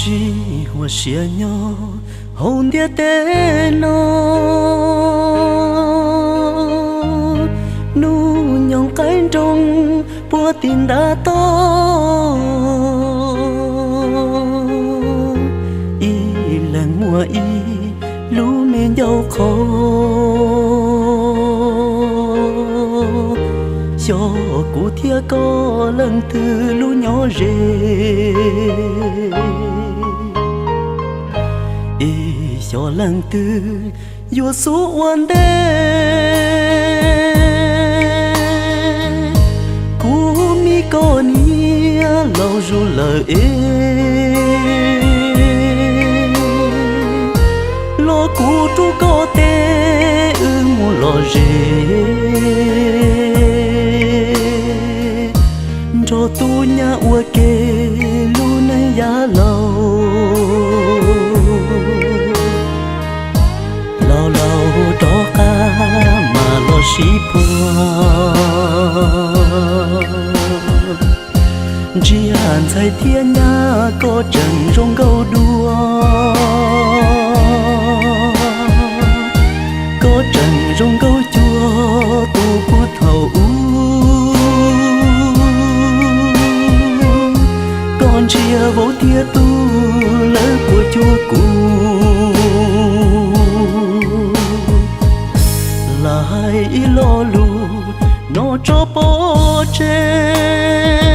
Tsis huam siab nyob hauv ntiaj teb no, hnub nyoog qaib nroog puag tim ntav toj, ib leeg muaj ib lub me ncauj qhov, xyov kuv thiab koj leej twg lub nyob ze. Es xyov leej twg yuav xub ua ntej, kuv me koj niam laus zuj lawm es, los kuv rub koj tes wb mus lom zem, nrog tub nyab ua ke lub neej yav laus. Laus laus rov qab mas los sib puag, ntsia ntxhais thiab nyab koj tseem zoo nkauj dua, koj tseem zoo nkauj cuag tus puag thaum ub. Koj ntsia vauv thiab tub lawv puas cuag kuv, lam hais ib lo lus no tso pov tseg.